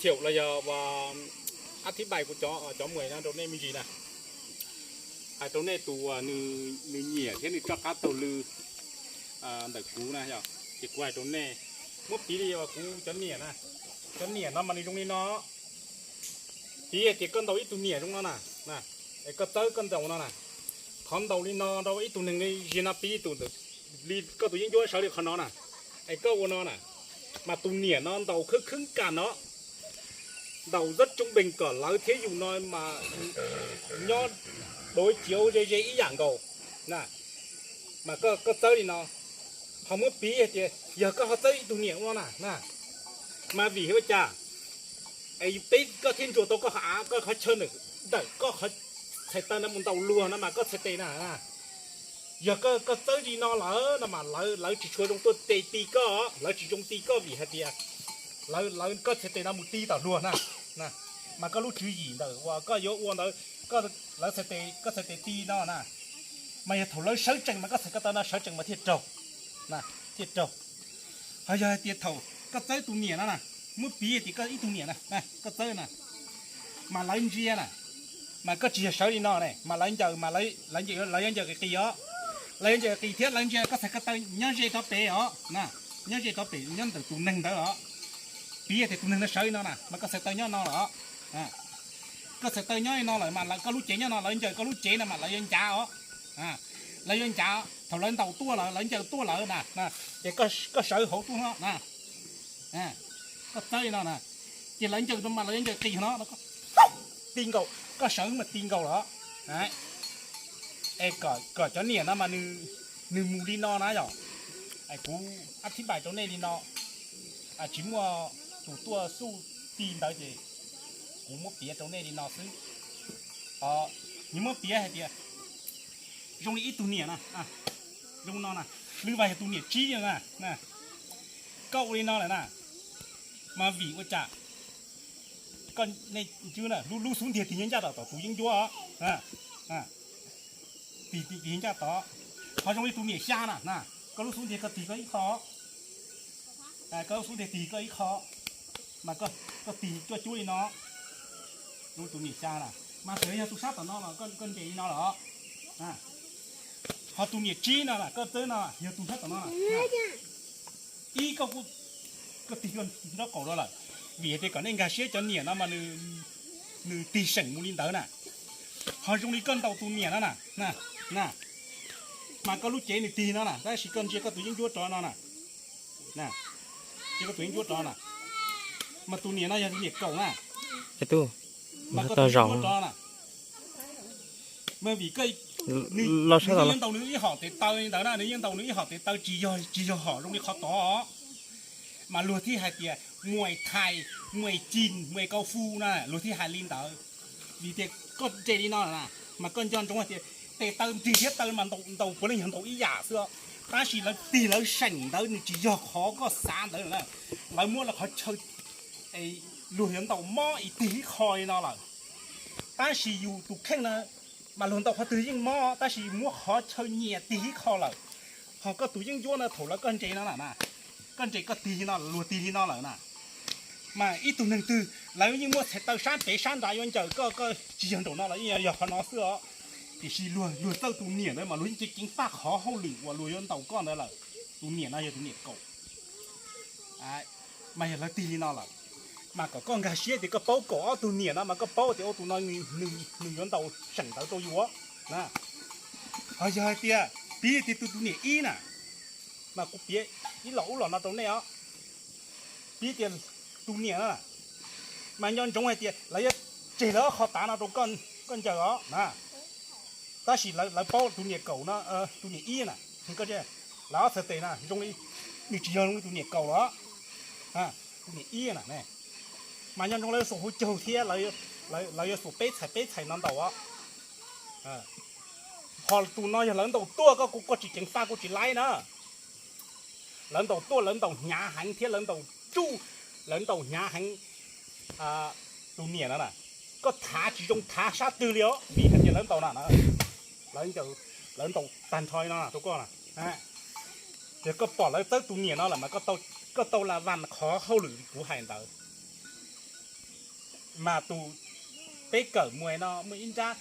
Thiaum los yog ab thib npais kuv cov cov muam no rau nej me ntsis na, hais rau nej tus uas nws nyiam thiab nws rov qab taug lw ntawm kuv na yog, ces kuv hais rau nej, muab piv li uas kuv cov niam na, cov niam no mas nws zoo li no. Piv hais tias koj ntaus ib tug niam zoo no na, es koj txawb koj ntaus no na, qhov ntaus li no rau ib tug neeg li zig no piv tus ntawm li koj tus yeeb ncuab sawv li qhov no na, es koj ua no na, mas tus niam no ntaus khwb khwb kas no, ntaus zab tsooj npees kom lawv thiab yus no mas nyob dov ciav ze ze ib yam nkaus na, mas koj txawb li no, ho muab piv hais tias yog koj ho txawb ib tug niam ua no na, mas vim ua cas es peb koj thiaj ntsuas tau koj qhov av, koj qhov chaw ntawm koj qhov txhais taw no mus ntaus luag no mas koj txhais tes na, yog koj txawb li no lawm no mas lawv tsis tshua zoo tuaj tes ti koj, lawv tsis zoo ti koj vim hais tias lawv koj txhais tes no mus ti tom luag na, mas koj lub tswv yim ntawm uas koj yuav ua ntawd, lawv txhais tes, koj txhais tes ti no na, mas yog thaum lawv sawv tsees mas koj txhais ko taw no sawv tsees mas thiaj raug, thiaj raug. Ho yog hais tias thaum koj txawb tus niam no na, muab piv tias koj ib tug niam na, koj txawb na, mas lawv ntsia na, mas koj tsis yog sawv li no ne, mas lawv ncaws mas lawv ncaws, lawv yuav ncaws qis qis os, lawv yuav ncaws qis thiab lawv ntsia koj txhais ko taw nyob ze rov pem os, nyob ze rov pem nyob ntawm tus neeg ntawd os. Piv tias tus neeg no sawv li no na mas koj txhais taw nyob no lawm os, koj txhais taw nyob li no lawm mas koj lub cev nyob no, lawv ncaws koj lub cev no mas lawv yuav ncav os, lawv yuav ncav thaum lawv ntaus tuaj lawm, lawv ncaws tuaj lawm na, ces koj sawv hauv tuaj no na, koj txawb li no na, ces lawv ncaws no mas lawv yuav ncaws qis no, ti nkaus, koj sawv mas ti nkaus lawm. Es kom cov niam no mas nws mus li no na yom. Kuv ab thib npais rau nej li no, tsis muaj tus tuaj xuj ti ntawd ces kuv muab piav rau nej li no xwb. Nws muab piav hais tias zoo li ib tug niam na, zoo no na, lwm vas yog tus niam tsib na, koj ua li no lawm na, mas vim ua cas koj, nej, lub xub ntiag tig nyob ncaj tom tus yeeb ncuab, tig tig ncaj tod, qhov zoo li tus niam xya na, koj lub xub ntiag koj tig koj ib qho, koj lub xub ntiag tig koj ib qho, mas koj tig cuaj cub li no, tus niam xya na, mas txawm yog tus sab tom no los koj nres li no los, ho tus niam tsib no koj txawb no yog tus sab tom no, ib koj kuj, koj tig nraub qaum rau lawm, vim hais tias kom nej nkag siab cov niam no mas nws tig seem mus li ntawd na. Ho zoo li koj ntaus tus niam no na, na, mas koj lub cev nws tig no na, tab sis koj ntsia koj tus yeeb ncuab rov no na, ntsia koj tus yeeb ncuab rov na, mas tus niam no yog tus niam kaum na, mas koj tus yeeb ncuab rov na, mas vim koj, nws yeej ntaus nws ib hom tes taw li ntawd na, nws yeej ntaus nws ib hom tes taw, tsis yog, tsis yog hom zoo li qhov tod, mas luag thiaj hais tias muaj thais, muaj cin, muaj kau fu na, luag thiaj hais li ntawd. Vim tias koj nres li no na, mas koj nco ntsoov hais tias tes taw nrig thiab taw mas ntaus puav leej yog ntaus ib yam xwb, tab sis lawv tig lawv seem ntawd nws tsis yog qhov koj xav ntawd na, lawv muab lawv qhov chaw, luag yuav ntaus mob es tig ib qho li no lawm, tab sis yus tus kheej na, mas luag ntaus qhov twg yeej mob tab sis muab qhov chaw nyias tig ib qho lawm. Ho koj tus yeeb ncuab no thaum lawv koj nres no na, koj nres koj tig li no, luag tig li no lawm na, mas ib tug neeg twg lawv yeej muab txhais taw sab pem sab nrad yuav ncaws koj, koj tsis yog nraum no los yeej yog qhov no xwb os. Tiam sis luag, luag txawj tus niam ntawd mas luag yeej ceev ceev faj qhov hauj lwm uas luag yuav ntaus koj ntawd lawm. Tus niam no yog tus niam kaum, mas yog lawv tig li no lawm, mas kom koj nkag siab tias koj paub kaum ob tug niam no mas koj paub tias ua tus no nws yuav ntaus seem ntawd rau yus na. Ho yog hais tias piv tias tus, tus niam ib na, mas kuv piav ib los ub los no rau nej os. Piv tias tus niam no, mas nco ntsoov hais tias lawv yuav tseg lawv ob qho tav no rau koj ncaws os na, tab sis lawv paub tus niam kaum no, tus niam ib na, lawv ob txhais tes na zoo li, nws tsis yog zoo li tus niam kaum los, tus niam ib na, mas nco ntsoov lawv xuas hauv caug thiab lawv yuav xuas peb txhais peb txhais no ntaus os. Ho tus no yog lawv ntaus tuaj koj, koj tsis ceev faj kuj tsis laib na. Lawv ntaus tuaj lawv ntaus hnyav heev thiab lawv ntaus tsuj, lawv ntaus hnyav heev. Tus niam no na, koj thav tsis zoo thav sab twg li os vim hais tias lawv ntaus na, lawv ntaus tag nrho li no rau koj na. Yog koj pom lawv txawb tus niam no lawm mas koj tau la vas qhov hauj lwm kuv hais ntawd. Mas tus peb kawm muaj no muaj ib nrab,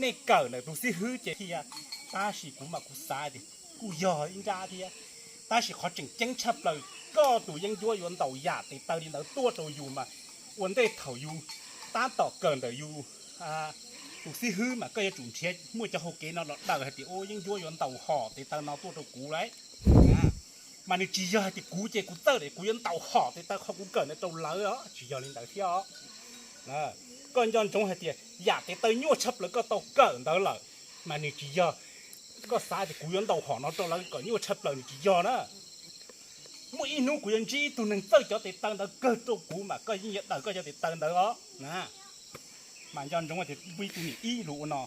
nej kawm ntawm tus xib hwb ces thiaj, tab sis kuv mas kuv xav tias kuj yog ib nrab thiab, tab sis qhov tseem ceeb tshaj plaws, koj tus yeeb ncuab yuav ntaus yam tes taw li ntawd tuaj rau yus mas ua ntej thaum yus tab tom kawm ntawm yus tus xib hwb mas koj yuav tsum nrhiav muaj cov hau kev no los daws hais tias ua yeeb ncuab yuav ntaus hom tes taw no tuaj rau kuv lawm. Mas nws tsis yog hais tias kuv ces kuv txawj es kuv yuav ntaus hom tes taw qhov kuv kawm ntawd rau lawv os, tsis yog li ntawd thiab os. Koj nco ntsoov hais tias yam tes taw nyuaj tshaj plaws koj tau kawm ntawd lawm, mas nws tsis yog koj xav tias kuv yuav ntaus hom no rau lawv kom nyuaj tshaj plaws, nws tsis yog na. Muaj ib hnub kuv yuav ntsib ib tug neeg txawj cov tes taw ntawd kawg rau kuv mas koj yeej yuav daws koj cov tes taw ntawd os. Mas nco ntsoov tias muaj ib tug niam ib lus ua no,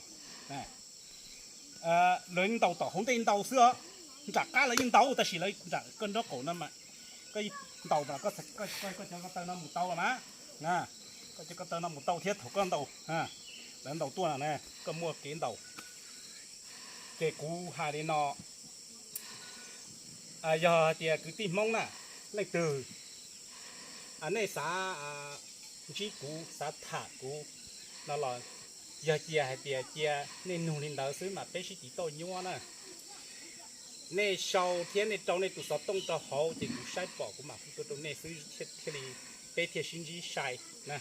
lawv ntaus tom hauv ntej ntau xwb os, nram qab lawv yeej ntaus tab sis lawv nram koj nraub qaum no mas koj ntaus mas koj cov ko taw no mus tau mas, koj cov ko taw no mus tau thiab thaum koj ntaus, lawv ntaus tuaj no koj muaj kev ntaus. Ces kuv hais li no, yog hais tias kwv tij Hmoob na, leej twg nej xav ntsib kuv xav tham kuv no los yog cia hais tias cia nej nug li ntawd xwb mas peb sib tiv tauj nyuaj na. Nej sau thiab nej rau nej tus xov tooj rau hauv ces kuv saib pom kuv mam hu tuaj rau nej xwb thiaj li peb thiaj sib ntsib sai na.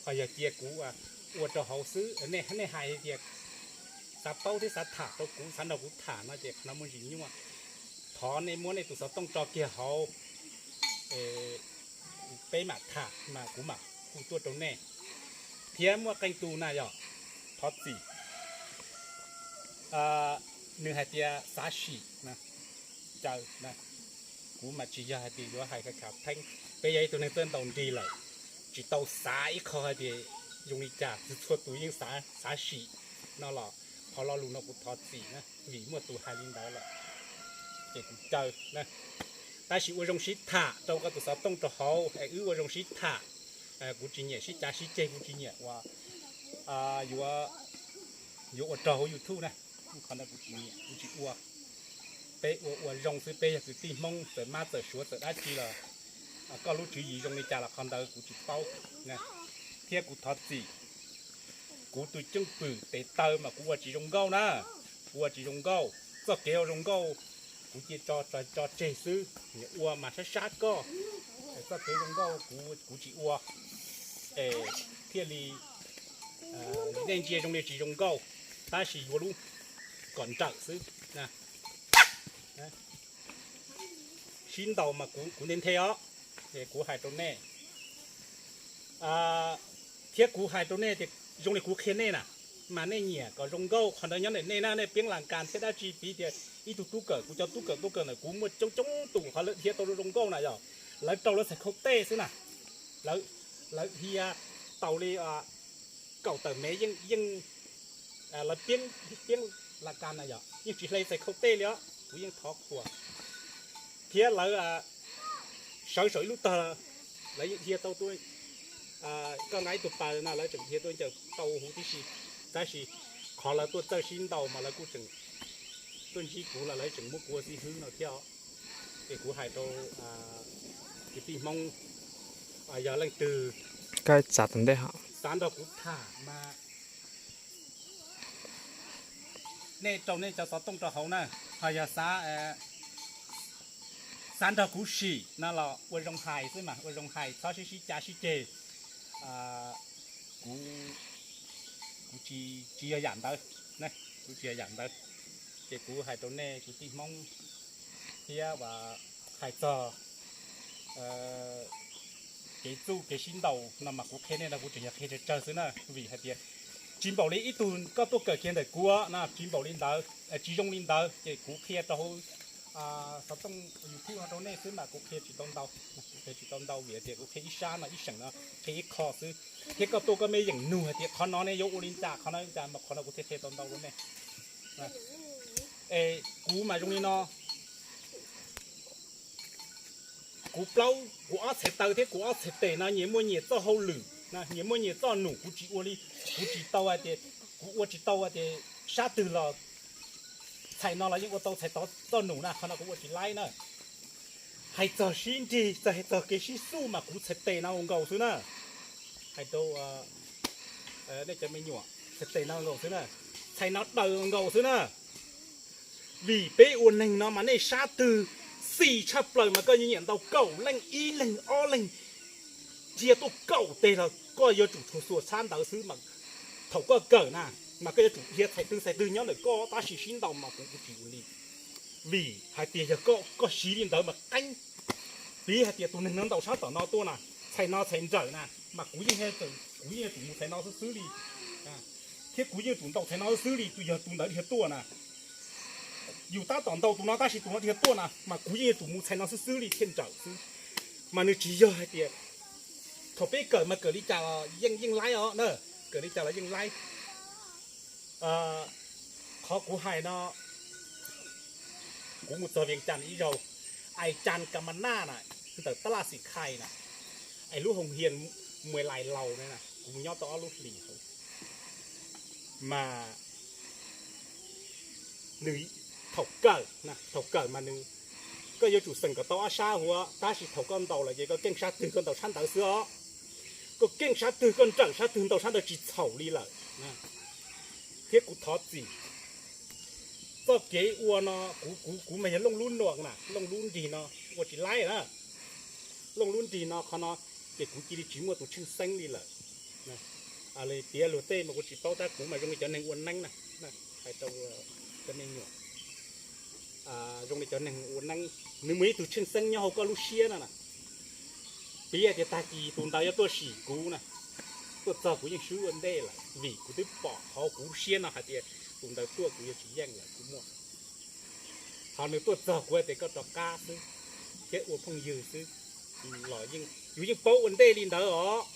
Ho yog cia kuv ua rau hauv xwb, nej hais tias xav paub thiab xav tham rau kuv, xav nrog kuv tham no ces qhov no muaj ntsis nyuaj. Thov nej muab nej tus xov tooj tso kiag hauv, peb mam tham mas kuv mam hu tuaj rau nej. Thiab muaj qee tus na yog thov txim, nws hais tias xav sim caw, kuv mas tsis yog hais tias yuav hais khav khav pheeb, peb yog ib tug neeg txawj ntaus nrig lawm, tsis tau xav ib qho hais tias zoo li cas, txhua tus yeej xav sim no los qhov lo lus no kuv thov txim na, vim muaj tus hais li ntawd lawm ces kuv caw. Tab sis ua zoo sib tham rau koj tus xov tooj rau hauv es wb ua zoo sib tham. Kuv tsis nyiam sib cav sib ceg, kuv tsis nyiam ua, yuav ua rog hauv YouTube na, qhov ntawd kuv tsis nyiam kuv tsis ua. Peb ua ua zoo xwb, peb yog kwv tij Hmoob, txawm mab txawm suav txawm dab tsi los koj lub tswv yim zoo li cas los qhov ntawd kuv tsis paub. Thiab kuv thov txim, kuv tus cwj pwm tes taw mas kuv ua tsis zoo nkauj na, kuv ua tsis zoo nkauj, txoj kev ua zoo nkauj kuv cia tso tseg xwb, ua mas sab sab koj, txoj kev zoo nkauj kuv tsis ua, es thiaj li nej ntsia zoo li tsis zoo nkauj, tab sis yuav lub kom nrawm xwb. Sib ntaus mas kuv nthe nthe os, kuv hais rau nej. Thiab kuv hais rau nej tias zoo li kuv qhia nej na, mas nej nyiam kom zoo nkauj qhov ntawd nyob ntawm nej na, nej pieb las kas thiab dab tsi piv tias ib tug tub kawm, kuv cov tub kawm tuaj kawm ntawm kuv muaj coob coob tus qhov lawv dhia tau zoo nkauj na yog lawv rau lawv txhais khau tej xwb na, lawv dhia tau li kaum tawm mev yeej, lawv pieb las kas na yog yeej tsis hle txhais khau tej li os, kuv yeej thov qhuas. Thiab lawv sawv saum ib lub tog, lawv yeej dhia tau tuaj, koj nqa ib tug pas no lawv tseem dhia tuaj ncaws tau huv tib si, tab sis qhov lawv tuaj txawj sib ntaus mas lawv kuj tseem tuaj ntsib kuv los lawv tseem muab kuv ua xib hwb no thiab os. Ces kuv hais rau kwv tij Hmoob, yog leej twg xav nrog kuv tham mas nej rau nej cov xov tooj rau hauv na, ho yog xav nrog kuv sim no los ua zoo hais xwb mas, ua zoo hais txhob sib sib cav sib ceg. Kuv, kuv tsis yog yam ntawd, kuv tsis yog yam ntawd. Ces kuv hais rau nej kwv tij Hmoob thiab hais txog kev txuj kev sib ntaus no mas kuv qhia nej no kuv tseem yog qhia tsawg tsawg xwb na, vim hais tias tsis npaum li ib tug koj tuaj kawm kiag ntawm kuv no, tsis npaum li ntawd, tsis zoo li ntawd. Ces kuv qhia rau hauv xov tooj YouTube no rau nej xwb mas kuv qhia tsis tau ntau, kuv qhia tsis tau ntau vim tias kuv qhia ib sab no ib seem no, qhia ib qho xwb. Thiab koj tuaj koj mej yeem nug hais tias qhov no nej yuav ua li cas, qhov no li cas mas qhov no kuv thiaj qhia tau ntau rau nej. Es kuv mas zoo li no, kuv plaub, kuv ob txhais taw thiab kuv ob txhais tes no nyias muaj nyias txoj hauj lwm, nyias muaj nyias txoj num, kuv tsis ua li, kuv tsis tau hais tias, kuv ua tsis tau hais tias sab twg los txhais no los yeej ua tau txhais tod txoj num na, qhov no kuv ua tsis laib na. Hais txog sib nrig, txog hais txog kev sib xuj mas kuv txhais tes no ua nkaus xwb na. Hais rau nej cov me nyuam, txhais tes no nkaus xwb na, txhais no daws nkaus xwb na. Vim peb ua neeg no mas nej sab twg xis tshaj plaws mas koj nyiam ntaus kaum leej, ib leeg ob leeg, cia tuaj kaum teg los koj yuav tsum tshua xuas txhab ntawd xwb mas. Thaum koj kawm na, mas koj yuav tsum dhia txhais twg txhais twg nyob ntawm koj, tab sis sib ntaus mas kuv kuv tsis ua li. Vim hais tias yog koj siv li ntawd mas qeeb. Piv hais tias tus neeg no ntaus sab tom no tuaj na, txhais no txhais nrawm na, mas kuv yeej, kuv yeej yuav tsum mus txhais no xwb xwb li, thiab kuv yeej yuav tsum ntaus txhais no xwb xwb li, tus yog tus ntawd dhia tuaj na. Yus tab tom ntaus tus no tab sis tus no dhia tuaj na mas kuv yeej yuav tsum mus txhais no xwb xwb li thiaj nrawm xwb. Mas nws tsis yog hais tias thaum peb kawm mas kawm li cas los yeej yeej laib os na, kawm li cas los yeej laib. Qhov kuv hais no, kuv mus txog Vias Cas ib zaug, Ais Cas Kas Mas Naj na, ntawm tab laj Xim Khais na, es lub hoos hias Muais Lais Laus na, kuv mus nyob tau ob lub hlis xwb. Mas nws, thaum kawm, thaum kawm mas nws, koj yuav tsum xeem kom tau ob sab huav, tab sis thaum koj ntaus lawm ces koj keej sab twg koj ntaus sab ntawd xwb os. Koj keej sab twg koj nrawm sab twg ntaus sab ntawd tsis txhaum li lawm. Thiab kuv thov txim, txoj kev ua no, kuv kuv kuv mas yog looj lub nuam na, looj lub nrig no ua tsis laib na. Looj lub nrig no qhov no ces kuv cia li tsis muaj tus tsheej xeeb li lawm. Piav luag tej mas kuv tsis paub, tab kuv mas zoo li cov neeg ua neeb na, hais rau cov me nyuam, zoo li cov neeg ua neeb, nws muaj ib tug tsheej xeeb nyob hauv koj lub siab no na. Piv tias tag kis tus ntawd yuav tuaj sim kuv na, tuaj txog kuv yeej swb ua ntej lawm, vim kuv twb pom hauv kuv lub siab no hais tias tus ntawd tuaj kuv yuav tsis yeej lawm, kuv muaj. Ho nws tuaj txog kuv hais tias koj rov qab xwb, thiab ua phooj ywg xwb, los yus yeej paub ua ntej li ntawd os.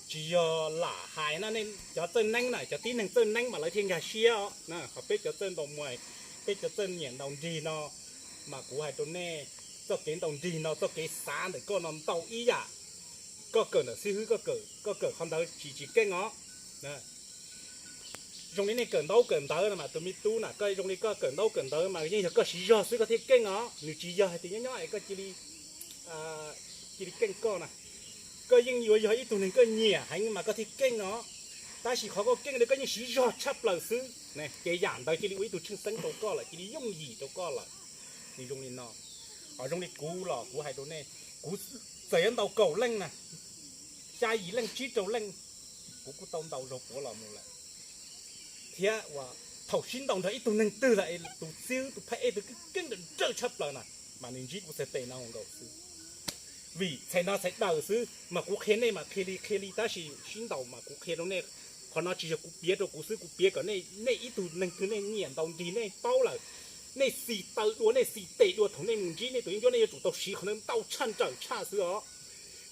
Tsis yog lam hais no, nej cov txawj neeb na, cov tib neeg txawj neeb mas lawv thiaj nkag siab os. Ho peb cov txawj ntaus muas, peb cov txawj nyiam ntaus nrig no, mas kuv hais rau nej, txoj kev ntaus nrig no, txoj kev xav ntawm koj no ntau ib yam. Koj kawm ntawm xib hwb, koj kawm qhov ntawd tsis tsis keej os. Zoo li nej kawm ntaub kawm ntawv no mas tus me tub na, koj zoo li koj kawm ntaub kawm ntawv mas yeej yog koj siv zog xwb koj thiaj keej os, nws tsis yog hais tias nyob nyob es koj cia li, cia li keej koj na. Koj yeej yuav yog ib tug neeg koj nyiam heev mas koj thiaj keej os. Tab sis qhov koj keej li koj yeej siv zog tshaj plaws xwb, ces yam ntawd cia li ua ib tug tsheej xeeb rau koj lawm, cia li yooj yim rau koj lawm. Nws zoo li no. Ho zoo li kuv los kuv hais rau nej, kuv txawm yuav ntaus kaum leej na, xya yim leej tsib rau leej, kuv kuj tau ntaus zaug puav los mus lawm. Thiab uas thaum sib ntaus nrog ib tug neeg twg lawm es tus txib tus phab ej tus keej keej nrawm nrawm tshaj plaws na, mas nws ntsib kuv txhais tes no nkaus xwb. Vim txhais no txhais daws xwb mas kuv qhia nej mas qhia li qhia li, tab sis sib ntaus mas kuv qhia rau nej. Qhov no tsis yog kuv piav rau kuv xwb, kuv piav kom nej, nej ib tug neeg twg nej nyiam ntaus nrig nej paub lawm, nej xis taw dua, nej xis tes dua, thaum nej mus ntsib nej tus yeeb ncuab nej yuav tsum tau siv qhov ntawd ntau tshaj nrawm tshaj xwb os.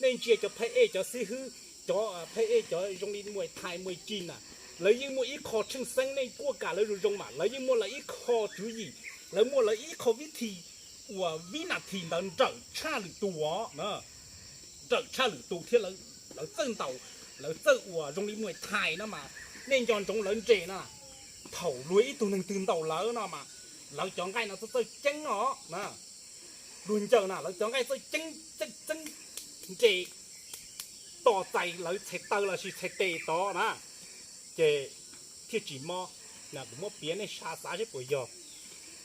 Nej ntsia cov phab ej cov xib hwb, cov phab ej cov zoo li Muay Thai Muay Chin na, lawv yeej muaj ib qho tsheej xeeb, nej kuaj kam lawv zoo zoo mas lawv yeej muaj lawv ib qho tswv yim, lawv muaj lawv ib qho vib thi uas vib nas this ntawd nrawm tshaj lwm tus os. Nrawm tshaj lwm tus thiab lawv txawj ntaus, lawv txawj ua zoo li Muay Thai no mas, nej nco ntsoov lawv nres na. Thaum luag ib tug neeg twg ntaus lawv no mas lawv cov nqaij no txawj txawj ceeb os. Luag ncaws na lawv cov nqaij txawj ceeb txawj txeeb nres, tos txais lawv txhais taw lossis txhais tes tod na, ces thiaj tsis mob. Kuv muab piav nej xav xav seb puas yog.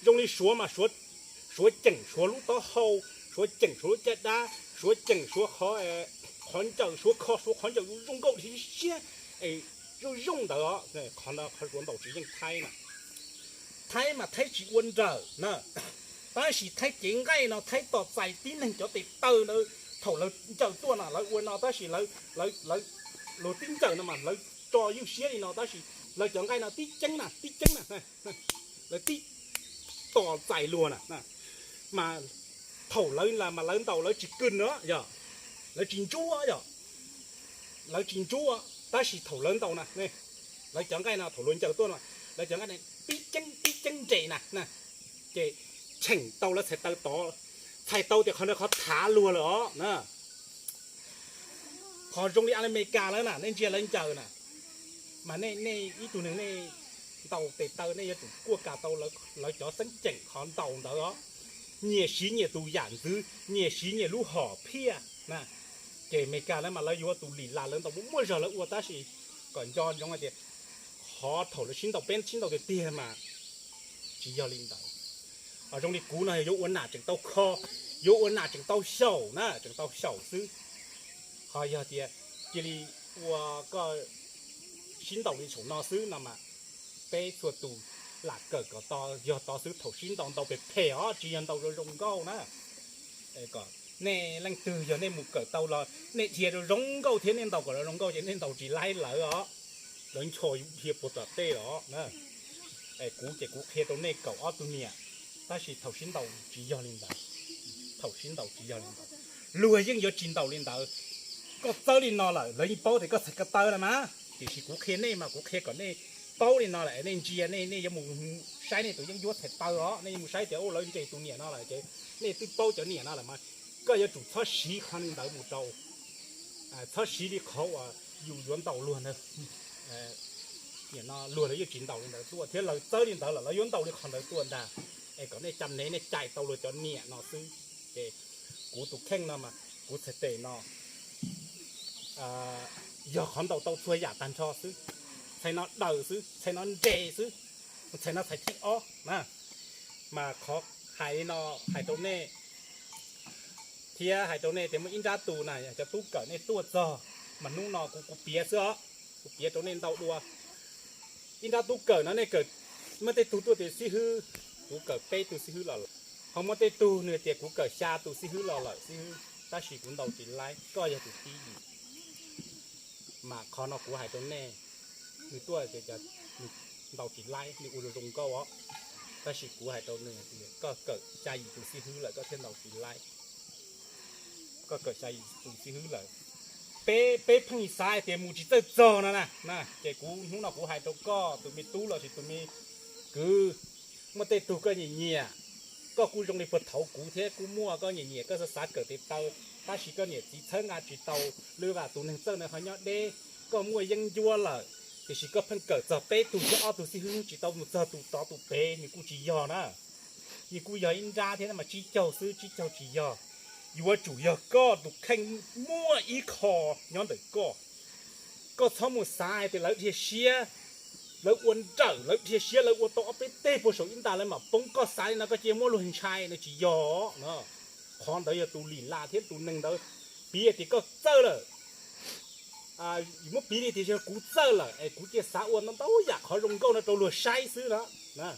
Zoo li Suav mas Suav ceem Suav lub taub hau, Suav ceem Suav lub caj dab, Suav ceem Suav qhov ncaws, Suav kho Suav qhov ncaws zoo nkauj siab, zoo zoo ntawd os. Qhov no qhov Suav ntaus tsis yeej Thaib na. Thaib mas Thaib tsis ua nrawm na, tab sis Thaib cev nqaij no Thaib tos txais tib neeg cov tes taw ntawd, thaum lawv ncaws tuaj no lawv ua no tab sis lawv, luag tib ncaws no mas lawv tso ywj siab li no tab sis lawv cov nqaij no tib ceeb na tib ceeb na, lawv tib tos txais luag na, mas thaum lawv mas lawv ntaus lawv tsis kws na yog, lawv tsis ntsuab yog, lawv tsis ntsuab, tab sis thaum lawv ntaus na, lawv cov nqaij no thaum luag ncaws tuaj no, lawv cov nqaij tib ceeb tib ceeb nres na, ces tsheem tau lawv txhais taw tod, txhais tau tias qhov no qhov thav luag lawm os na. Qhov zoo li Amelikas lawv na, nej ntsia lawv ncaws na, mas nej ib tug neeg nej ntaus tes taw nej yuav tsum kuaj kam tau lawv cov xeeb ceem qhov ntaus ntawd os. Nyias siv nyias tus yam ntxwv, nyias siv nyias lub hom phiaj na. Ces Amelikas lawv mas lawv yuav tus lim las lawv ntaus muaj muaj zog lawv ua, tab sis kom nco ntsoov hais tias qhov thaum lawv sib ntaus peb sib ntaus tiag tiag mas tsis yog li ntawd. Ho zoo li kuv no yuav ua nam tseem tau kho, yuav ua nam tseem tau xyaum na, tseem tau xyaum xwb. Ho yog tias cia li ua koj sib ntaus li saum no xwb no mas peb txhua tus lam kawm kom to, yog to xwb, thaum sib ntaus ntaus phem phem os, tsis yog ntaus zoo zoo nkauj na. Nej leej twg yog nej mus kawm tau los nej dhia zoo zoo nkauj thiab nej ntaus kom zoo zoo nkauj ces nej ntaus tsis laib lawv os. Lawv ncho yus dhia puag tom tej los na. Kuv ces kuv qhia rau nej kaum ob tug niam, tab sis thaum sib ntaus tsis yog li ntawd. Thaum sib ntaus tsis yog li ntawd, luag yeej yuav tsis ntaus li ntawd. Koj txawb li no lawm lawv yeej paub tias koj txhais ko taw lawm mas, tiam sis kuv qhia nej mas kuv qhia kom nej paub li no lawm nej ntsia, nej nej yuav mus saib nej tus yeeb ncuab txhais taw os, nej yuav mus saib tias lawv nres tus niam no lawm ces nej twb paub cov niam no lawm mas koj yuav tsum txhob siv qhov li ntawd mus rau, txhob siv li qhov uas yus yuav ntaus luag ntawd. Nim no luag lawv yeej tsis ntaus li ntawd tuaj thiab, lawv txawb li ntawd lawm lawv yuav ntaus li qhov ntawd tuaj ntag. Es kom nej cam nev nej cais tau luag cov niam no xwb. Ces kuv tus kheej no mas kuv txhais tes no yog qhov ntaus tau txhua yam tag nrho xwb. Txhais no daws xwb, txhais no nres xwb, txhais no txhais thib ob na. Mas qhov hais li no hais rau nej thiab hais rau nej tias muaj ib nrab tus na yog cov tub kawm nej tuaj txog, mas hnub no kuv kuv piav xwb os, kuv piav rau nej ntau dua. Ib nrab tub kawm no nej kawm, muaj tej tug tuaj tias xib hwb, kuv kawm peb tug xib hwb los lawm. Ho muaj tej tug nws tias kuv kawm xya tus xib hwb los lawm xib hwb, tab sis kuv ntaus tsis laib, koj yog tus thib yim. Mas qhov no kuv hais rau nej, nws tuaj tias nws ntaus tsis laib, nws ua zoo zoo nkauj os, tab sis kuv hais rau nws tias koj kawm xya yim tus xib hwb lawm koj thiaj ntaus tsis laib. Koj kawm xya yim tus xib hwb lawm, peb peb pheej xav hais tias mus tsis txawj txog no na. Ces kuv hnub no kuv hais rau koj tus me tub los sis tus me kwv, muaj tej tug koj nyiam nyiam, koj kuj zoo li puag thaum kuv thiab kuj muaj koj nyiam nyiam koj xav xav kawm tes taw, tab sis koj niam txiv txhawb nqa tsis tau, lwm vam tus neeg txawj na ho nyob deb, koj muaj yeeb ncuab lawm, tiam sis koj pheej kawm txog peb tug thiab ob tug xib hwb tsis tau mus txog tus tod tus pem, nws kuj tsis yog na. Nws kuj yog ib nrab thiab mas tsib caug xwb, tsib caug tsis yog. Yuav tsum yog koj tus kheej muaj ib qho nyob ntawm koj. Koj txhob mus xav hais tias lawv dhia siab, lawv ua nrawm, lawv dhia siab, lawv ua tau ob peb teg puag saum ib nta lawv mam poob. Koj xav li no koj cia muab luag ntshai no tsis yog. Qhov ntawd yog tus lim las thiab tus neeg ntawd piv tias koj txawj lawm. Muab piv li tias yog kuv txawj lawm es kuv cia xav ua ntau ntau yam qhov zoo nkauj no rau luag saib xwb na.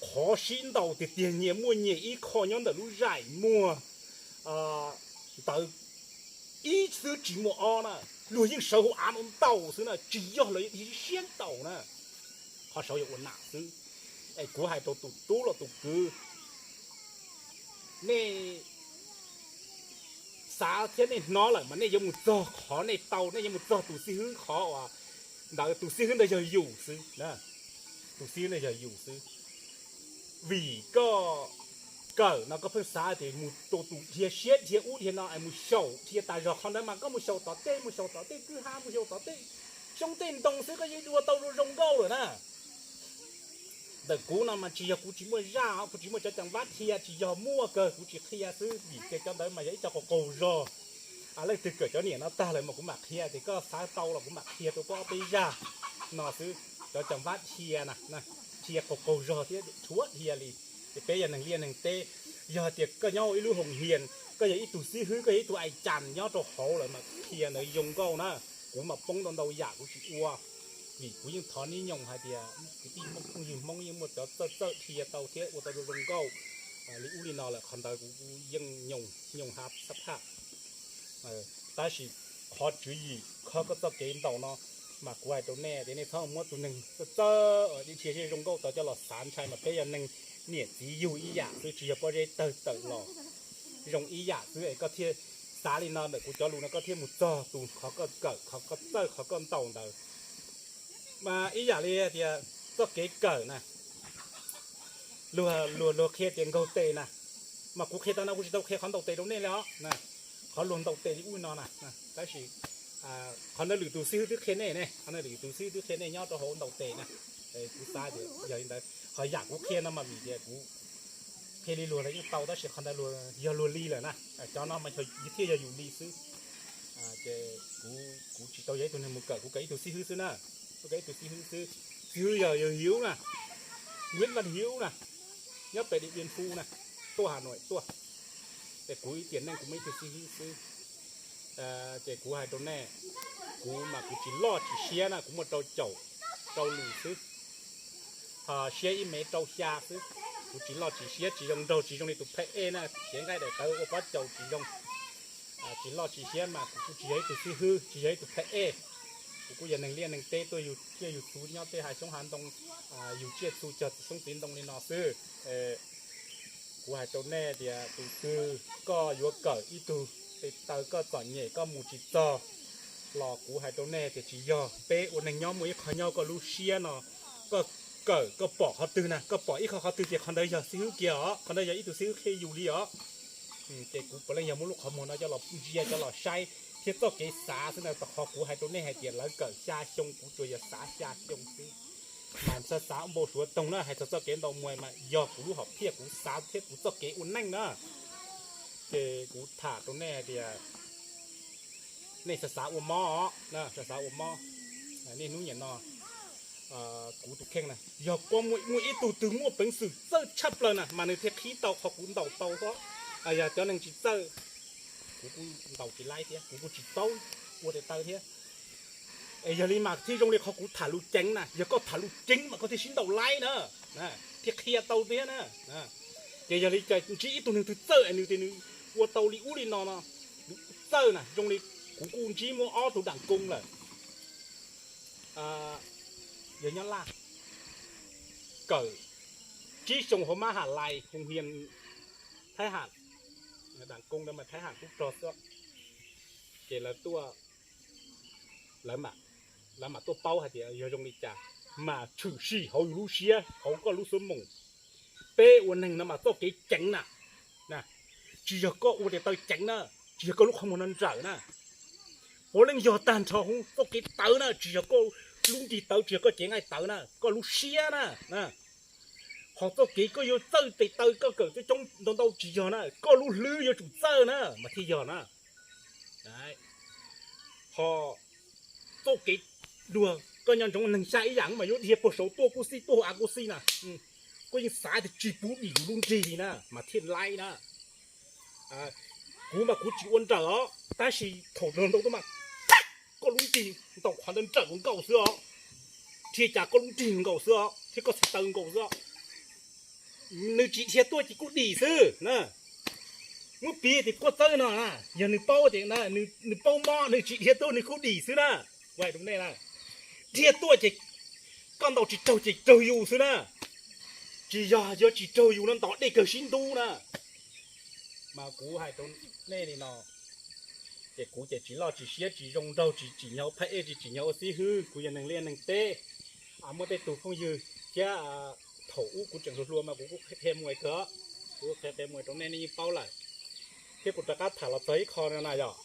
Qhov sib ntaus tiag tiag nyias muaj nyias ib qho nyob ntawm lub zaim muag ntawd, ib xwb tsis muaj ob na. Luag yeej sawv hauv av no ntaus xwb na, tsis yog lawv dhia siab ntaus na. Qhov saud yog ua nam xwb. Es kuv hais rau tus tub los tus kwv, nej xav thiab nej hnov lawm mas nej yuav mus txog qhov nej tau, nej yuav mus txog tus xib hwb qhov uas ntawd, tus xib hwb ntawd yog yus xwb. Tus xib hwb ntawd yog yus xwb. Vim koj kawm no koj pheej xav tias mus rau tus dhia siab dhia ub dhia no es mus xyaum dhia tas zog. Qhov ntawd mas koj mus xyaum tom tej, mus xyaum tom tej kwj ha, mus xyaum tom tej xyoob tej ntoo xwb koj yeej dua tau zoo zoo nkauj lawm na. Ntawm kuv no mas tsis yog kuv tsis muaj zaj, kuv tsis muaj cov cam vab dhia, tsis yog, muaj kawg, kuv tsis qhia xwb vim tias cov ntawd mas yog ib co qaug qaug zog. Leej twg kawm cov niam no tag lawm mas kuv mam qhia, tias koj xav tau los kuv mam qhia rau koj ob peb zaj no xwb. Cov cam vab dhia na, dhia qaug qaug zog thiab tshuav dhia li. Ces peb yog neeg liaj neeg teb, yog tias koj nyob hauv ib lub hoos hias, koj yog ib tug xib hwb, koj yog ib tug ais cas nyob rau hauv lawm mas qhia ntawd zoo nkauj na. Kuv mam poob tau ntau yam kuv tsis ua, vim kuv yeej thov nib nyoos hais tias kwv tij Hmoob phooj ywg Hmoob yeej muaj cov txawj txawj dhia tau thiab ua tau zoo zoo nkauj li ub li no lawm, qhov ntawd kuv yeej nyoos nyoos ha xab phaj. Tab sis qhov tswv yim qhov koj txoj kev ntaus no mas kuv hais rau nej tias nej txhob muab tus neeg txawj txawj dhia zoo nkauj tod coj los xav ntshai, mas peb yog neeg niam txiv yug ib yam xwb, tsis yog pob zeb tawg tawm los zoo ib yam xwb es koj thiaj xav li no. Ntawm kuv cov lus no koj thiaj mus txog tus qhov koj kawm, qhov koj txawj, qhov koj ntaus ntawd. Mas ib yam li tias txoj kev kawm na, luag luag luag qhia tias nkaug tes na, mas kuv qhia tau no kuv tsis tau qhia qhov ntaus tes rau nej li os. Qhov luag ntaus tes li ub no na, tab sis qhov ntawd lwm tus xib hwb twb qhia nej ne, qhov ntawd lwm tus xib hwb twb qhia nej nyob rau hauv ntaus tes na. Kuv xav tias yog li ntawd, qhov yam kuv qhia no mas vim tias kuv qhia li luag los yeej tau, tab sis qhov ntawd yog luag li lawm na, cov no mas thiaj yog yus li xwb. Ces kuv, kuv tsis tau yog ib tug neeg mus kawm, kuv kawm ib tug xib hwb xwb na. Kuv kawm ib tug xib hwb xwb. Xib hwb yog, yog Hiuv na, Nguyễn Văn Hiếu na, nyob pem Điện Biên Phủ na, tuaj Hà Nội tuaj. Ces kuv ib tiam neej kuv muaj ib tug xib hwb xwb. Ces kuv hais rau nej, kuv mas kuv tsis loj tsis siab na, kuv muaj rau caum rau lwm xwb, ho siab ib mev rau xya xwb. Kuv tsis loj tsis siab, tsis zoo nraug, tsis zoo li tus phaj ej na, cev nqaij daim tawv ua pob caus tsis zoo. Tsis loj tsis siab mas kuv kuj tsis yog ib tug xib hwb, tsis yog ib tug phaj ej. Kuv kuj yog neeg liaj neeg teb tuaj yug tsiaj yug txhu nyob tej hav xyoob hav ntoo, yug tsiaj txhu cog txiv xyoob txiv ntoo li no xwb. Kuv hais rau nej tias tus twg koj yuav kawm ib tug tes taw koj txom nyem koj mus tsis txog los kuv hais rau nej tias tsis yog. Peb ua neeg nyob muaj ib qho nyob, koj lub siab no, koj kawm koj pom qhov twg na, koj pom ib qho qhov twg ces qhov ntawd yog xib hwb kiag os, qhov ntawd yog ib tug xib hwb qhia yus li os. Ces kuv puav leej yog muab lub qhov muag no coj los ntsia coj los saib thiab txoj kev xav xwb na. Rau qhov kuv hais rau nej hais tias lawv kawm xya xyoo, kuv tsuas yog xav xya xyoo xwb. Mas xav xav npau suav toog na, hais txog txoj kev ntaus muas mas yog kuv lub hom phiaj kuv xav thiab kuv txoj kev ua neej na. Ces kuv tham rau nej hais tias nej xav xav ua mob, xav xav ua mob. Niaj hnub niam no kuv tus kheej na, yog koj muaj ib tug twg muaj peev xwm txawj tshaj plaws na mas nws thiaj qhib tau qhov kuv ntaus tau xwb. Yog cov neeg tsis txawj, kuv kuj ntaus tsis laib thiab, kuv kuj tsis paub ua tes taw thiab. Es yog li mas thiaj zoo li qhov kuv tham lus ceev na, yog koj tham lus ceev mas koj thiaj sib ntaus laib na, thiaj qhia tau thiab na. Ces yog li cas ntsib ib tug neeg twg txawj es nws tias nws ua tau li ub li no no, nws txawj na, zoo li kuv kuj ntsib muaj ob tug daim koob lawm, yog nyob Laj, kawm tsib xyoo hauv mab ham lais hoo hias Thaib Ham, daim koob ntawd mas Thaib Ham tub rog xwb. Ces lawv tuaj, lawv mam tuaj paub hais tias yog zoo li cas, mas tshwm sim hauv yus lub siab, hauv koj lub xuab moos. Peb ua neeg no mas txoj kev ceev na, tsis yog koj ua tes taw ceev na, tsis yog koj lub qhov muag no nrawm na, puav leej yog tag nrho hauv txoj kev tawv na, tsis yog koj lub nrig tawv, tsis yog koj cev nqaij tawv na, koj lub siab na. Ho txoj kev koj yuav txawj tes taw koj kawm coob coob ntau ntau tsis yog na, koj lub hlwb yuav tsum txawj na mas thiaj yog na. Ho txoj kev dua, koj nco ntsoov neeg xya ib yam mas yuav dhia puag saud tuaj kuj xij, tuaj hauv av kuj xij na. Koj yeej xav tias tsis pub dim yus lub nrig li na mas thiaj laib na. Kuv mas kuv tsis ua nrawm os, tab sis thaum nrawm ntau tuaj mas koj lub nrig ntaus qhov ntawd nrawm nkaus xwb os, dhia cas koj lub nrig nkaus xwb os thiab koj txhais taw nkaus xwb os. Nws tsis dhia tuaj ces kuj dim xwb na. Muab piv tias koj txawb no na, yog nws paub tias nws paub mob nws tsis dhia tuaj nws kuj dim xwb na. Kuv hais rau nej na, dhia tuaj ces koj ntaus tsis raug ces raug yus xwb na. Tsis yog yuav tsis raug yus no ntaus dej kawg sib ntub na. Mas kuv hais rau nej li no, ces kuv ces tsis loj tsis siab tsis zoo nraug tsis tsim nyog ua phaj ej tsis tsim nyog ua xib hwb, kuv yog neeg liaj neeg teb, muaj tej tug phooj ywg thiab thaum ub kuv tseem hluas hluas mas kuv kuj qhia muas kawg, kuv qhia qhia muas rau nej nej yeej paub lawm. Thiab kuv rov qab tham los txog ib qho no na yog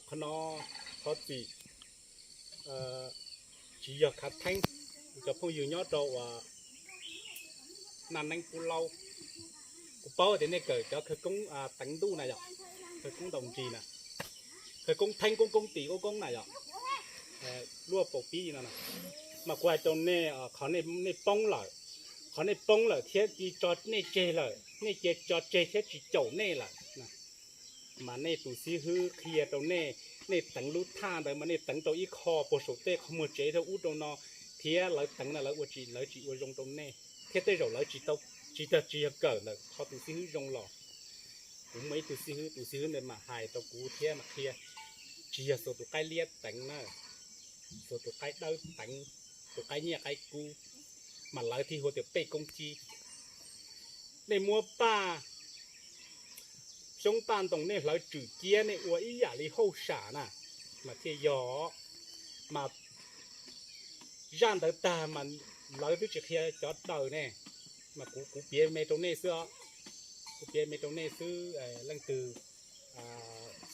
qhov no, thov txim, tsis yog khav theeb, cov phooj ywg nyob rau uas Naj Neeb Pub Laub, kuv paub tias nej kawm cov khawv koob teev ntuj na yom, khawv koob ntaus nrig na, khawv koob theeb koob koob tis koob koob na yom, luaj paus pib no na. Mas kuv hais rau nej, qhov nej poob lawm, qhov nej poob lawm thiab cia tso nej tseg lawm, nej cia tso tseg thiab tsis caum nej lawm, mas nej tus xib hwb qhia rau nej, nej teev lub thaj ntawd mas nej teev rau ib qho puag saum tej qhov muag tsev rau ub rau no, thiab lawv teev na lawv ua tsis, lawv tsis ua zoo rau nej, thiab tej zaum lawv tsis tau, tsis tag tsis yog kawm ntawm qhov tus xib hwb zoo los. Kuv muaj ib tug xib hwb, tus xib hwb ntawd mas hais rau kuv thiab mas qhia, tsis yog xuas tus qaib liab teev na, xuas tus qaib dawb teev, tus qaib nyiaj qaib kub, mas lawv thiaj hu tias pej koob cib. Nej muab paj xyoob paj ntoo nej hlawv tswm ciab nej ua ib yam li hauj sam na, mas thiaj yog. Mas zaj ntawd tag mas lawv twb tsis qhia cov daws ne, mas kuv, kuv piav me rau nej xwb os, kuv piav me rau nej xwb. Leej twg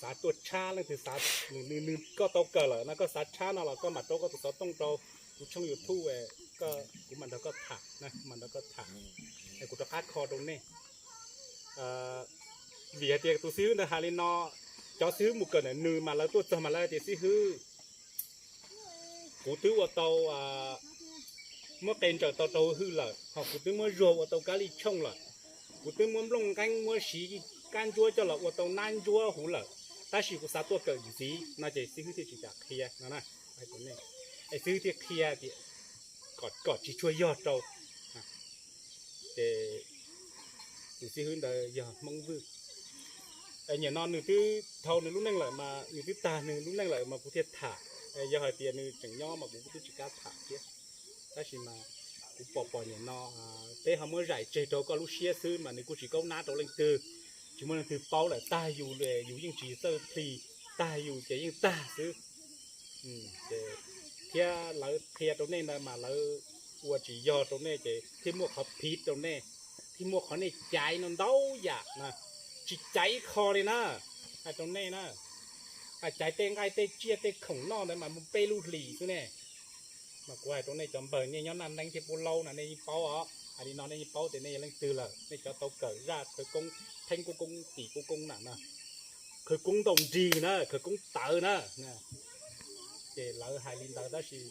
xav tuaj tshab, leej twg xav, nws, nws koj tau kawm lawm no koj xav tshab no los koj mam rau koj tus xov tooj rau kuv tshooj YouTube, kuv mam nrog koj tham, mam nrog koj tham. Kuv rov qab kho rau nej. Vim hais tias tus xib hwb ntawd hais li no, Cov xib hwb mus kawm ntawm nws mas lawv tuaj txog mas lawv tias, xib hwb, kuv twb ua tau, muab qe ntsaws tau rau hwj lawm, ho kuv twb muab zuag ua tau kab lij tshooj lawm, kuv twb muab nplooj nqeeb muab siv kab ntsuab coj los ua tau nab ntsuab huv lawm, tab sis kuv xav tuaj kawm ntxiv no ces xib hwb thiaj tsis kam qhia no. Es xib hwb thiaj qhia tias kom tsis tshua yog rau. Ces tus xib hwb ntawd yog Hmoob Vwj. Nim no nws twb dhau nws lub neej lawm mas, nws twb tag nws lub neej lawm mas kuv thiaj tham. Yog hais tias nws tseem nyob mas kuv twb tsis kam tham thiab. Tab sis mas kuv pom pom nim no peb ho muab zais tseg rau koj lub siab xwb mas nws kuj tsis kaub nab rau leej twg, tsis muaj leej twg paub lawm, tag yus, yus yeej tsis txawj plhis, tag yus ces yeej tag xwb. Thiab lawv qhia rau nej ntawd mas lawv ua tsis yog rau nej ces thiaj muaj qhov phiv rau nej, thiaj muaj qhov nej caiv no ntau yam na, tsis caiv ib qho li na. Hais rau nej na, caiv tej nqaij tej tsiaj tej khoom noj ntawd mas muaj peb lub hlis xwb ne. Mas kuv hais rau nej cov npawg nej nyob Naj Neeb thiab Pub Laub no nej yeej paub os, hais li no nej yeej paub tias nej yog leej twg lawm, nej cov tau kawm zaj khawv koob, theeb koob koob, tim koob koob na, khawv koob ntaus nrig na, khawv koob tawv na. Ces lawv hais li ntawd tab sis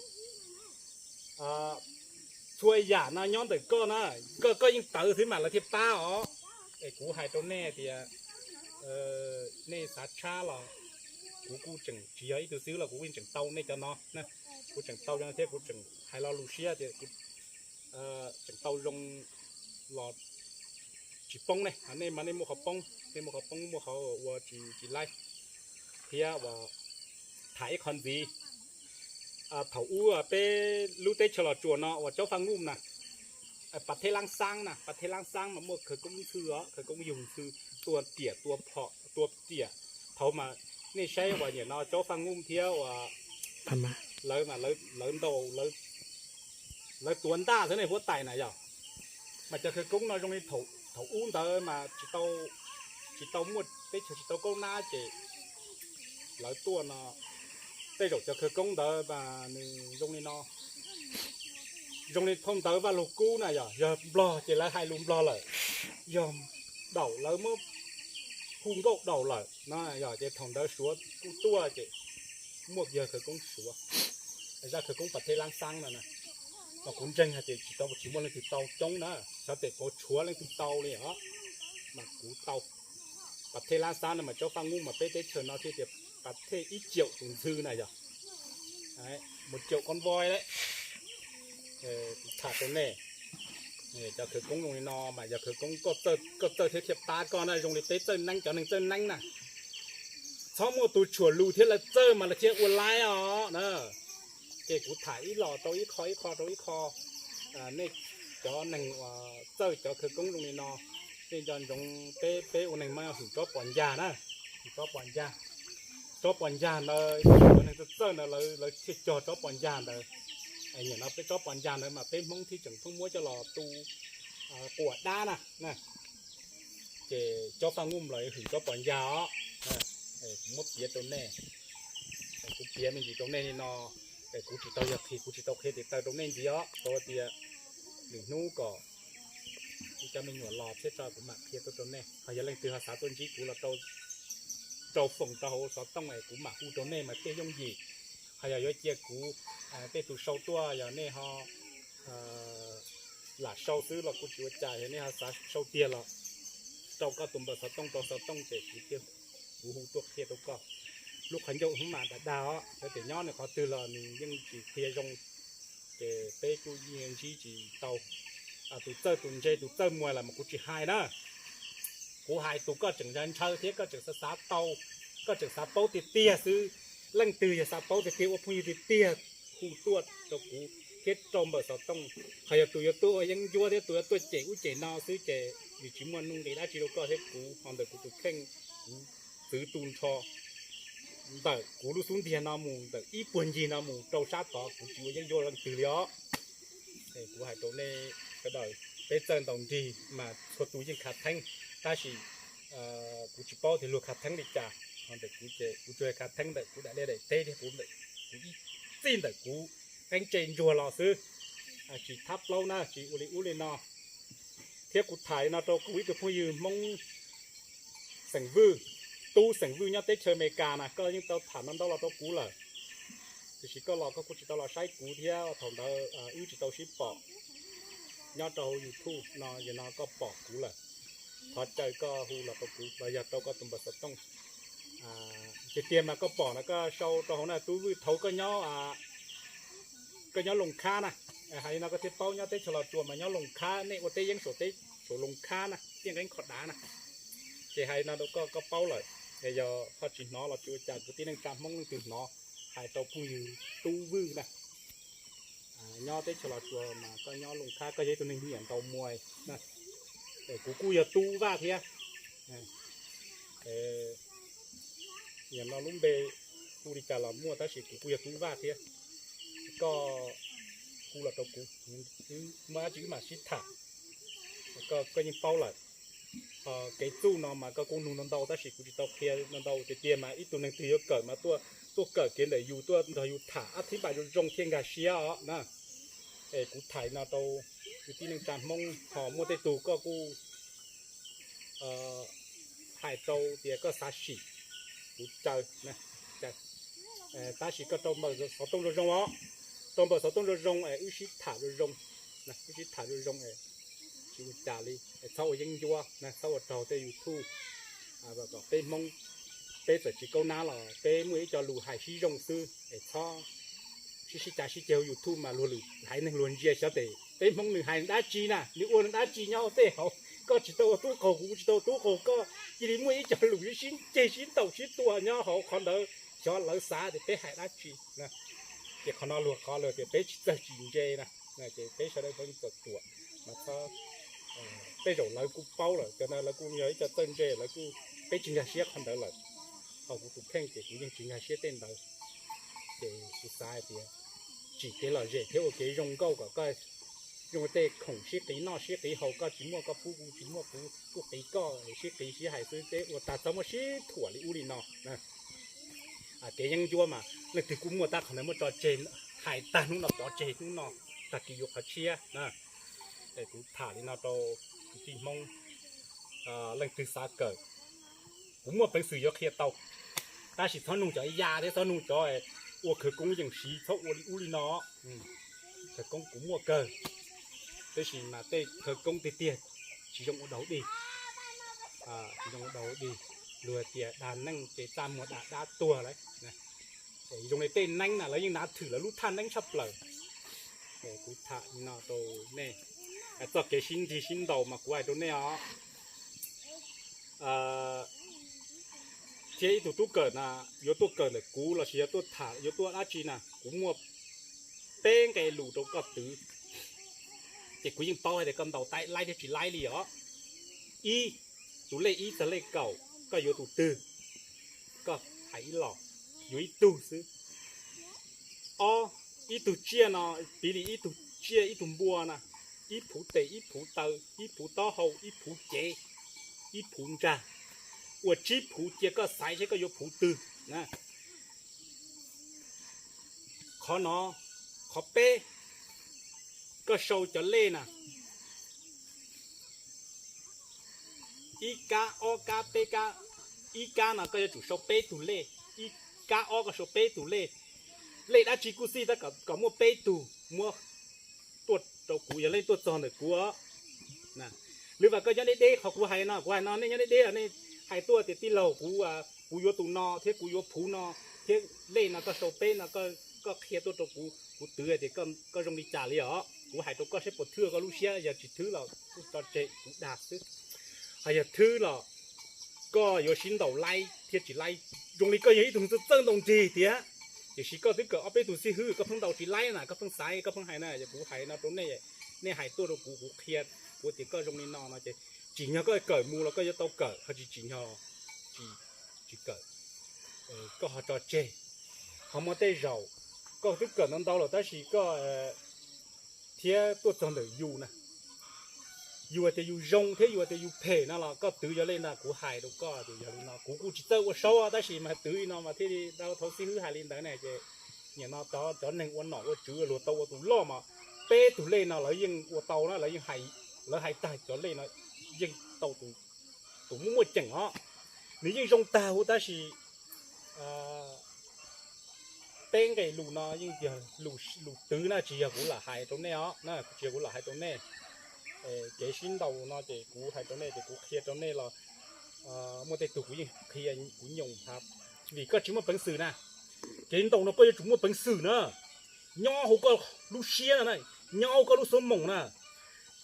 txhua yam no nyob ntawm koj na, koj koj yeej tawv xwb mas lawv thiaj pab os. Es kuv hais rau nej tias nej xav tshab los kuv kuj tseem tsis yog ib tug xib hwb los kuv kuj tseem tau nej cov no, kuv tseem tau cov no thiab kuv tseem hais lo lus siab tias kuv tseem tau zoo los tsis poob ne. Nej mas nej muaj qhov poob, nej muaj qhov poob, muaj qhov ua tsis tsis laib. Thiab uas tham ib qho ntxiv, thaum ub peb lub teb chaws Los Tsuas no uas Caub Faj Nuj na, Pas Thej Laab Xaab na, Pas Thej Laab Xaab mas muaj khawv koob ntxhw os, khawv koob yug ntxhw, tua riam tua phom tua riam. Thaum mas nej saib uas nim no Caub Faj Nuj thiab uas lawv mas lawv ntaus, lawv tuav ntaj xwb ne, huab tais na yog. Mas cov khawv koob no zoo li thaum ub ntawd mas tsis tau muaj teb chaws, tsis tau kaub nab ces lawv tuaj no, tej zaum cov khawv koob ntawd mas nws zoo li no, zoo li phau ntawv Vaj Lug Kub na yog, yog Nplog ces lawv hais lus Nplog lawm, yog daum lawv muab hu nkauj daum lawm no yog. Ces thaum ntawd Suav kuj tuaj ces muaj yawg khawv koob Suav, zaj khawv koob Pas Thej Laab Xaab no na, mas kuv ntseeg hais tias tsis tau, tsis muaj leej twg tau coob na, xyov tes pauv tshuav leej twg tau li os, mas kuv tau. Pas Thej Laab Xaab no mas Caub Faj Nuj mas peb teb chaws no thiaj tias Pas Thej ib caum tus ntxhw na yog, mus caum koj npoi lawm. Kuv tham rau nej, cov khawv koob zoo li no mas yog khawv koob koj txawj thiab thiaj pab koj na, zoo li peb txawj neeb, cov neeg txawj neeb na, txhob muaj tus tshuam lus thiab lawv txawj mas lawv thiaj ua laib os na. Ces kuv tham ib los rau ib qho, ib qho rau ib qho. Nej cov neeg uas txawj cov khawv koob zoo li no, nej nco ntsoov peb, peb ua neeg mas hwm tsob pos ncag na, hwm tsob pos ncag. Tsob pos ncag ntawd cov neeg txawj txawj ntawd lawv thiaj cog tsob pos ncag ntawd. Nim no peb tsob pos ncag ntawd mas peb Hmoob thiaj tseem pheej muab coj los tu quas dab na. Ces Caub Faj Nuj los hwm tsob pos ncag os. Kuv muab piav rau nej, kuv piav me ntsis rau nej li no. Kuv tsis tau yog qhia, kuv tsis tau qhia tes taw rau nej ntxiv os, rau tias lwm hnub kom ib cov me nyuam los thiab tso kuv mam qhia tuaj rau nej. Ho yog leej twg ho xav tuaj ntsib kuv los rau foom rau hauv xov tooj es kuv mam hu rau nej mas thiaj yooj yim. Ho yog yuav cia kuv tej tus sau tuaj, yog nej ho lam sau xwb los kuv tsis ua cas, yog nej ho xav sau tiag los rau koj tus npawb xov tooj rau xov tooj ces kuv thiaj, kuv hu tuaj qhia rau koj. Lub qhov ncauj hmoob mas dag dag os, yog tias nyob nws qhov twg los nws yeej tsis qhia zoo, ces peb kuj yeej ntsib tsis tau. Tus txawj tus ntse tus txawj muas los mas kuv tsis hais na. Kuv hais tus koj tseem ntshaw thiab koj tseem xav xav tau, koj tseem xav paub tiag tiag xwb. Leej twg yog xav paub tiag tiag ua phooj ywg tiag tiag hu tuaj rau kuv thiab rau npawb xov tooj. Ho yog tus yuav tuaj ua yeeb ncuab thiab tus yuav tuaj cem ub cem no xwb ces nws tsis muaj nuj nqis dab tsi rau koj thiab kuv. Ho ntawm kuv tus kheej, kuv txwv tu nrho ntawm kuv lub xub ntiag no mus ntawm ib puag ncig no mus rau sab tod, kuv tsis ua yeeb ncuab leej twg li os. Kuv hais rau nej sawv daws, peb txawj ntaus nrig mas txhua tus yeej khav theeb, tab sis kuv tsis paub tias luag khav theeb li cas. Ho ntawm kuv ces kuv tsuas khav theeb ntawm kuv daim liaj daim teb thiab kuv ntawm kuv ib txij ntawm kuv qeeb tse ntsuag los xwb, tsis thab plaub na, tsis ua li ub li no. Thiab kuv tham li no rau kuv ib tug phooj ywg Hmoob xeem Vwj, tub xeem Vwj nyob teb chaws Amelikas na, koj yeej tau tham no ntau los rau kuv lawm. Tiam sis koj los koj kuj tsis tau los saib kuv thiab, thaum ntawd wb tsis tau sib pom. Nyob rau hauv YouTube no, yog no koj pom kuv lawm, thov caw koj hu los rau kuv los yog rau koj tus npawb xov tooj. Tiag tiag mas koj pom no koj sau rau hauv na, tub Vwj, thaum koj nyob koj nyob Loos Khab na, hais li no koj thiaj paub. Nyob teb chaws Los Tsuas mas nyob Loos Khab, nej ua teb yeeb saum teb, saum Loos Khab na, Tiaj Nqeeb Khov Dav na. Ces hais li no rau koj, koj paub lawm. Yog ho tsis hnov los tsis ua cas, kwv tij neej tsa Hmoob leej twg hnov, hais rau phooj ywg tub Vwj na, nyob teb chaws Los Tsuas mas koj nyob Loos Khab, koj yog ib tug neeg nyiam ntaus muas. Kuv kuj yog tub Vaj thiab. Yog no lub npe hu li cas los muaj, tab sis kuv kuj yog tub Vaj thiab. Koj hu los rau kuv, muaj dab tsi wb mam sib tham. Koj yeej paub lawm. Kev txuj no mas koj kuj nug ntau ntau, tab sis kuv tsis tau qhia ntau ntau. Tiag tiag mas ib tug neeg twg yuav kawm mas tuaj, tuaj kawm kiag ntawm yus, tuaj nrog yus tham, ab thib npam zoo zoo thiaj nkag siab os na. Es kuv tham no rau kwv tij neej tsa Hmoob, ho muaj tej tug koj kuj hais rau tias koj xav sim, kuv caw. Tab sis koj rau npawb xov tooj zoo zoo os, rau npawb xov tooj zoo zoo es wb sib tham zoo zoo, wb sib tham zoo zoo, tsis ua cas li. Txhob ua yeeb ncuab, txhob ua raug tej YouTube. Peb Hmoob, peb txawm tsis kaub nab los peb muaj ib co lus hais sib zoo xwb es txhob sib sib cav sib ceg hauv YouTube mas luag lwm haiv neeg luag ntsia xyov tes peb Hmoob nws hais dab tsi na, nws ua dab tsi nyob hauv tej hauv. Koj tsis tau ua tub qaug, kuv tsis tau ua tub qaug, koj cia li muaj ib co lus sib ceg sib ntaus sib tua nyob hauv qhov ntawd, xyov lawv xav tias peb hais dab tsi. Ces qhov no luag qhov luag tias peb tsis txawj tsis ntse na, ces peb sawv daws txawj txawj tuam mas txhob, tej zaum lawv kuj paub lawm, cov ntawd lawv kuj yog ib co txawj ntse, lawv kuj, peb tsis nkag siab qhov ntawd lawm. Ho kuv tus kheej ces kuv yeej tsis nkag siab tej ntawd. Ces kuv xav hais tias tsim kev lom zem thiab ua kev zoo nkauj kom koj zoo, tej khoom sib qiv noj sib qiv haus, koj tsis muaj koj pub, kuv tsis muaj kuv kuj qiv koj, sib qiv sib hais xwb, peb ua tag txhob muaj sib thuam li ub li no. Kev yeeb ncuab mas leej twg kuj muaj, tab qhov ntawd muab tso tseg, hais tag hnub no pov tseg hnub no, tag kis yuav qhov tshiab. Es kuv tham li no rau kwv tij Hmoob, leej twg xav kawm, kuv muaj peev xwm yuav qhia tau, tab sis txhob nug cov ya thiab txhob nug cov ua khawv koob yeem siv, txhob ua li ub li no. Khawv koob kuv muaj kawg, tab sis mas tej khawv koob tiag tiag tsis zoo ua dog dig, tsis zoo ua dog dig. Luag tias dag neej ces txaj muag dag dab tuag lawm. Zoo li tej neeb na lawv yeej nav thwm lawv lub thaj neeb tshaj plaws. Kuv tham li no rau nej, txoj kev sib nrig sib ntaus mas kuv hais rau nej os, thiab ib tug tub kawm na, yuav tuaj kawm ntawm kuv lossis yuav tuaj tham yuav tuaj dab tsi na, kuv muaj peb nqe lus rau koj twv. Ces kuv yeej paub hais tias koj ntaus laib thiab tsis laib li os. Ib, tus lej ib txog lej kaum koj yuav tus twg? Koj hais ib los, yuav ib tug xwb. Ob, ib tug tsiaj no, piv li ib tug tsiaj ib tug npua na, ib phuv tes ib phuv taw ib phuv taub hau ib phuv cev ib phuv ntsag, ua tsib phuv cia koj xaiv seb koj yuav phuv twg. Qhov no, qhov peb, koj sau cov lej na, ib kab ob kab peb kab, ib kab no koj yuav tsum sau peb tug lej, ib kab ob koj sau peb tug lej. Lej dab tsi kuj xij tab kom muaj peb tug muab tuaj rau kuv yog leej tuaj txog ntawm kuv. Lwm vas koj nyob deb deb qhov kuv hais no, kuv hais no nej nyob deb deb nej hais tuaj tias tij laug kuv, kuv yuav tus no thiab kuv yuav phuv no thiab lej no koj sau peb no, koj qhia tuaj rau kuv, kuv twv tias koj zoo li cas li os. Kuv hais rau koj saib puas thwb koj lub siab, yog tsis thwb los kuj tso tseg kuv dag xwb. Ho yog thwb los koj yuav sib ntaus laib thiab tsis laib, zoo li koj yog ib tug txawj ntaus nrig tiag, tiam sis koj twb kawm ob peb tug xib hwb koj pheej ntaus tsis laib na, koj pheej xaiv koj pheej hais na, yog kuv hais no rau nej, nej hais tuaj rau kuv, kuv qhia kuv tias koj zoo li no no ces tsim nyog koj kawm mus los koj yuav tau kawm, ho tsis tsim nyog tsis kawm, koj ho tso tseg. Ho muaj tej zaum koj twb kawm ntau ntau lawm tab sis koj thiab tuaj txog ntawm yus na, yus hais tias yus zoo thiab yus hais tias yus phem no los koj twv yog li no, kuv hais rau koj tias yog li no, kuv kuj tsis txawj ua saub tab sis mas twv li no mas thiaj li tau thaum xib hwb hais li ntawd ne ces nim no cov neeg ua nom ua tswv luag tau ua tus loj mas peb tug lej no lawv yeej ua tau na, lawv yeej hais, lawv hais tag cov lej no yeej tau tus muaj muaj ceem os. Nws yeej zoo tag huv tab sis peb nqe lus no yeej yog lus twv na, tsis yog kuv lam hais rau nej os, tsis yog kuv lam hais rau nej. Kev sib ntaus no ces kuv hais rau nej ces kuv qhia rau nej los muaj tej tug kuv yeej qhia kuv nyoos hab, vim koj tsis muaj peev xwm na. Kev ntaus no koj yuav tsum muaj peev xwm na, nyob hauv koj lub siab no, nyob hauv koj lub xuab moos na.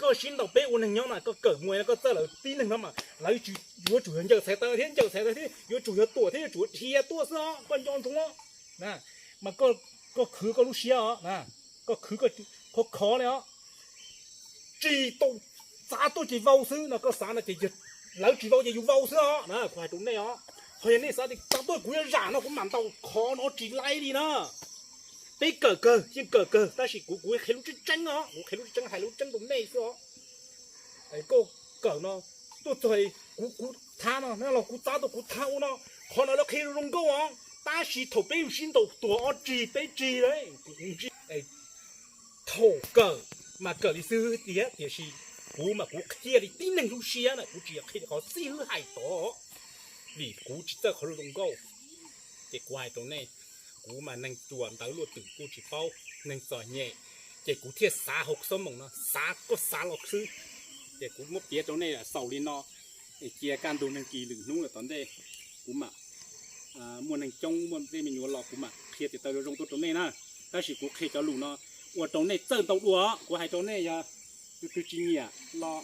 Koj sib ntaus peb ua neeg nyob na, koj kawm muaj no koj txawj lawv tib neeg no mas lawv yuav tsum yog ncaws txhais taw thiab ncaws txhais taw thiab yuav tsum yog tuam thiab yuav tsum dhia tuaj xwb os, koj nco ntsoov os. Mas koj khwv koj lub siab os, koj khwv koj khov khov li os. Tsis tau txav tuaj ces vau xwb no, koj xav no ces lawv tsis vau ces yus vau xwb os na, kuv hais rau nej os. Ho yog nej xav tias txav tuaj kuv yuav zam no kuv mam ntaus khov no tsis laib li na. Peb kawm kawg yeej kawm kawg tab sis kuv kuv qhia lub tseeb tseeb os, kuv qhia lub tseeb tseeb hais lub tseeb rau nej xwb os. Koj kawm no tuaj txog kuv kuv thab no los kuv txav tuaj kuv thab ua no, qhov no lawv qhia zoo nkauj os, tab sis thaum peb yus sib ntaus tuag ob tsig peb tsig lawm kuv kuv ntsib. Thaum kawm mas kawm li xwb tiag, tiam sis kuv mas kuv qhia li tib neeg lub siab na, kuv tsis yog qhia li qhov xib hwb hais tod, vim kuv tsis txawj qhov zoo nkauj. Ces kuv hais rau nej, kuv mas neeg ruam ntawv luaj twm kuj tsis paub, neeg txom nyem, ces kuv thiaj xav hauv xuab moos no, xav koj xav los xwb. Ces kuv muab piav rau nej xaus li no, cia kaj ntug neeg kis lwm hnub lawm tom ntej, kuv mam muaj neeg coob muaj tej me nyuam los kuv mam qhia tes taw zoo zoo tuaj rau nej na. Tab sis kuv qhia cov lus no ua rau nej txawj ntau dua, kuv hais rau nej yog tus twg tsis nyiam los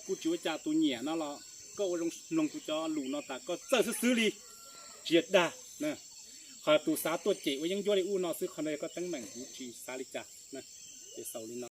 kuj tsis ua cas, tus nyiam no los koj ua zoo mloog kuv cov lus no tas koj txawj xwb xwb li, tsis yog dag. Qhov tus xav tuaj cem ua yeeb ncuab li ub no xwb, qhov no yog koj teeb meem, kuv tsis xav li cas. Ces xaus li no.